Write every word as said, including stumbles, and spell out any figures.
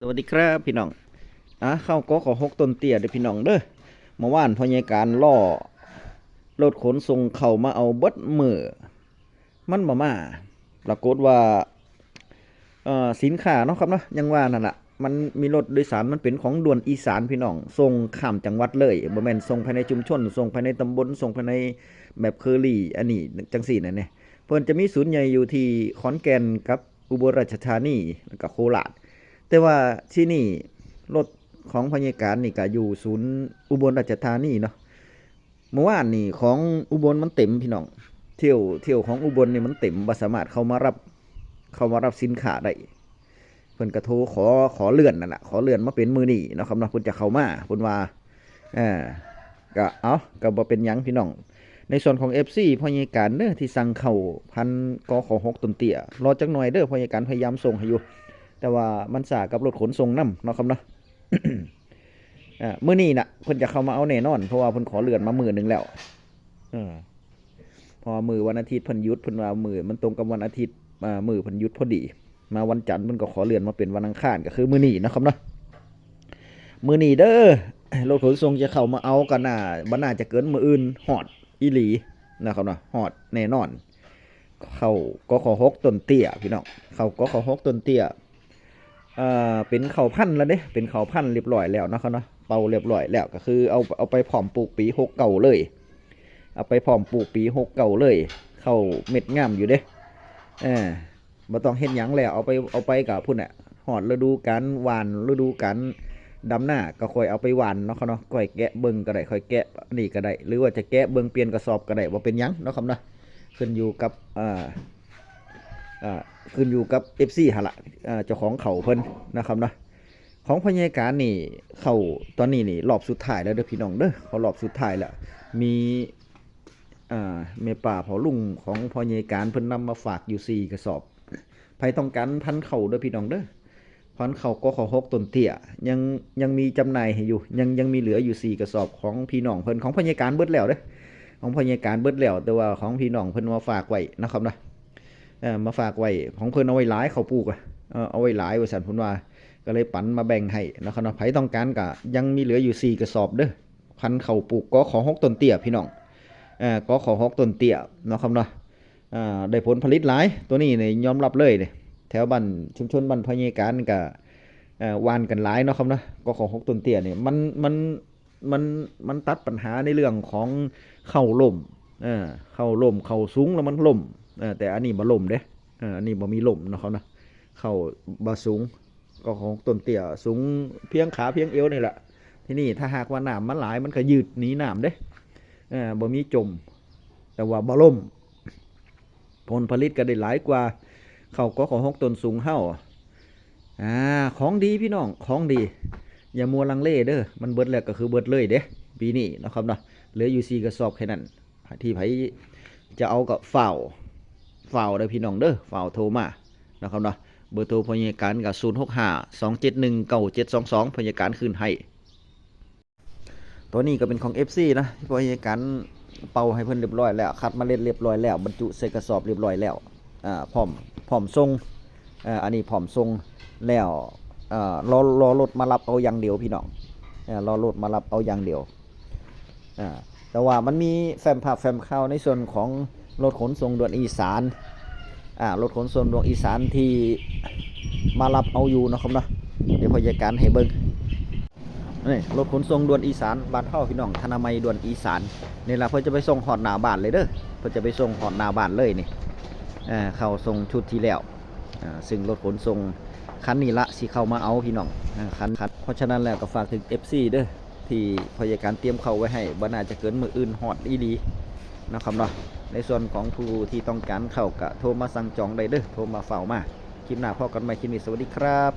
สวัสดีครับพี่น้อง อ่ะ เข้ากขหกต้นเตี้ยเด้อพี่น้องเด้อ เมื่อวานพ่อใหญ่การล่อรถขนส่งเข้ามาเอาเบิดมื้อ มันบ่มา ปรากฏว่า เอ่อ สินค้าเนาะครับเนาะ ยังว่านั่นล่ะ มันมีรถโดยสาร มันเป็นของด่วนอีสานพี่น้อง ส่งข้ามจังหวัดเลย บ่แม่นส่งภายในชุมชน ส่งภายในตำบล ส่งภายในแบบเคอรี่ อันนี้จังซี่นั่นเนี่ย เพิ่นจะมีศูนย์ใหญ่อยู่ที่ขอนแก่นกับอุบลราชธานี แล้วก็โคราช แต่ว่าที่นี่รถของพ่อใหญ่การนี่ก็อยู่ศูนย์อุบลราชธานีเนาะ เมื่อวานนี่ของอุบลมันเต็มพี่น้อง เที่ยว เที่ยวของอุบลนี่มันเต็ม บ่สามารถเข้ามารับ เข้ามารับสินค้าได้ เพิ่นก็โทรขอ ขอเลื่อนนั่นล่ะ ขอเลื่อนมาเป็นมื้อนี้เนาะครับเนาะ เพิ่นจะเข้ามา เพิ่นว่า เออ ก็ เอ้า ก็บ่เป็นหยังพี่น้อง ในส่วนของ เอฟซี พ่อใหญ่การเด้อ ที่สั่งเข้าพันกขหกต้นเตี้ย รอจักหน่อยเด้อ พ่อใหญ่การพยายามส่งให้อยู่ แต่ว่ามันช้ากับรถขนส่งนำเนาะครับเนาะ อ่า มื้อนี้น่ะ เพิ่นจะเข้ามาเอาแน่นอน เพราะว่าเพิ่นขอเลื่อนมามื้อหนึ่งแล้ว เออ เพราะว่ามื้อวันอาทิตย์เพิ่นหยุด เพิ่นว่ามื้อมันตรงกับวันอาทิตย์ อ่า มื้อเพิ่นหยุดพอดี มาวันจันทร์เพิ่นก็ขอเลื่อนมาเป็นวันอังคาร ก็คือมื้อนี้เนาะครับเนาะ มื้อนี้เด้อ รถขนส่งจะเข้ามาเอาก็น่า บ่น่าจะเกินมื้ออื่น ฮอดอีหลีนะครับเนาะ ฮอดแน่นอน เข้ากขหกต้นเตี้ยพี่น้อง เข้ากขหกต้นเตี้ย เอ่อ เป็นข้าวพันธุ์แล้วเด้ เป็นข้าวพันธุ์เรียบร้อยแล้วเนาะครับเนาะ เป่าเรียบร้อยแล้ว ก็คือเอา เอาไปพร้อมปลูกปีหกเก้าเลย เอาไปพร้อมปลูกปีหกเก้าเลย ข้าวเม็ดงามอยู่เด้ เออ บ่ต้องเฮ็ดหยังแล้ว เอาไป เอาไปกับพุ้นน่ะ ฮอดฤดูกาลหว่าน ฤดูกาลดำนาก็ค่อยเอาไปหว่านเนาะครับเนาะ ค่อยแกะเบิ่งก็ได้ ค่อยแกะอันนี้ก็ได้ หรือว่าจะแกะเบิ่งเปลี่ยนกระสอบก็ได้ บ่เป็นหยังเนาะครับเนาะ ขึ้นอยู่กับ อ่า อ่า ขึ้นอยู่กับ เอฟซี หั่นล่ะ อ่า เจ้าของข้าวเพิ่นนะครับเนาะ ของพ่อใหญ่การนี่ เข้าตอนนี้นี่รอบสุดท้ายแล้วเด้อพี่น้องเด้อ เข้ารอบสุดท้ายแล้ว มี อ่า แม่ป้าพ่อลุงของพ่อใหญ่การเพิ่นนำมาฝากอยู่สี่กระสอบ ไผต้องการพันธุ์เข้าเด้อพี่น้องเด้อ พันธุ์เข้ากขหกต้นเตี้ย ยัง ยังมีจำหน่ายให้อยู่ ยัง ยังมีเหลืออยู่สี่กระสอบของพี่น้องเพิ่น ของพ่อใหญ่การเบิดแล้วเด้อ ของพ่อใหญ่การเบิดแล้ว แต่ว่าของพี่น้องเพิ่นมาฝากไว้นะครับเนาะ เอ่อ มาฝากไว้ ของเพิ่นเอาไว้หลาย ข้าวปลูกอะ เอ่อ เอาไว้หลายว่าซั่นเพิ่นว่า ก็เลยปันมาแบ่งให้นะครับเนาะ ไผต้องการก็ยังมีเหลืออยู่สี่กระสอบเด้อ พันธุ์เข้าปลูกกขหกต้นเตี้ยพี่น้อง เอ่อ กขหกต้นเตี้ยเนาะครับเนาะ อ่า ได้ผลผลิตหลาย ตัวนี้นี่ยอมรับเลยนี่ แถวบ้านชุมชนบ้านพ่อใหญ่การก็ เอ่อ หว่านกันหลายเนาะครับเนาะ กขหกต้นเตี้ยนี่ มัน มัน มัน มันตัดปัญหาในเรื่องของข้าวล่ม เออ ข้าวล่ม ข้าวสูงแล้วมันล่ม เออ แต่อันนี้บ่ล่มเด้ เออ อันนี้บ่มีล่มเนาะครับเนาะ ข้าวบ่สูง กขหกต้นเตี้ย สูงเพียงขาเพียงเอวนี่แหละ ที่นี่ถ้าหากว่าน้ำมันหลายมันก็ยืดหนีน้ำเด้ เออ บ่มีจม แต่ว่าบ่ล่ม ผลผลิตก็ได้หลายกว่า เข้ากขหกต้นสูงเฮา อ่า ของดีพี่น้อง ของดี อย่ามัวลังเลเด้อ มันเบิดแล้วก็คือเบิดเลยเด้ ปีนี้เนาะครับเนาะ เหลืออยู่สี่กระสอบแค่นั้น ที่ไผจะเอาก็ฟ้าว ฟ้าวเด้อพี่น้องเด้อ ฟ้าวโทรมานะครับเนาะ เบอร์โทรพ่อใหญ่การก็ ศูนย์หกห้าสองเจ็ดหนึ่งเก้าเจ็ดสองสอง พ่อใหญ่การคืนให้ ตัวนี้ก็เป็นของ เอฟซี นะ ที่พ่อใหญ่การเป่าให้เพิ่นเรียบร้อยแล้ว คัดเมล็ดเรียบร้อยแล้ว บรรจุใส่กระสอบเรียบร้อยแล้ว อ่า พร้อม พร้อมส่ง อ่า อันนี้พร้อมส่งแล้ว อ่า รอ รอรถมารับเอาอย่างเดียวพี่น้อง อ่า รอรถมารับเอาอย่างเดียว อ่า แต่ว่ามันมีแฟ้มภาพแฟ้มข่าวในส่วนของรถขนส่งด่วนอีสาน อ่า รถขนส่งด่วนอีสานที่มารับเอาอยู่เนาะครับเนาะ เดี๋ยวพ่อใหญ่การให้เบิ่ง นี่รถขนส่งด่วนอีสานบ้านเฮาพี่น้อง ธนามัยด่วนอีสาน นี่ล่ะเพิ่นจะไปส่งฮอดหน้าบ้านเลยเด้อ เพิ่นจะไปส่งฮอดหน้าบ้านเลยนี่ อ่า เข้าส่งชุดที่แล้ว อ่า ซึ่งรถขนส่งคันนี้ละสิเข้ามาเอาพี่น้อง อ่า คัน คัน เพราะฉะนั้นแล้วก็ฝากถึง เอฟซี เด้อ ที่พ่อใหญ่การเตรียมเข้าไว้ให้ บ่น่าจะเกินมื้ออื่นฮอดอีหลีนะครับเนาะ ในส่วนของผู้ที่ต้องการเข้าก็โทรมาสั่งจองได้เด้อ โทรมาฟ้าวมา คลิปหน้าพ้อกันใหม่ คลิปนี้สวัสดีครับ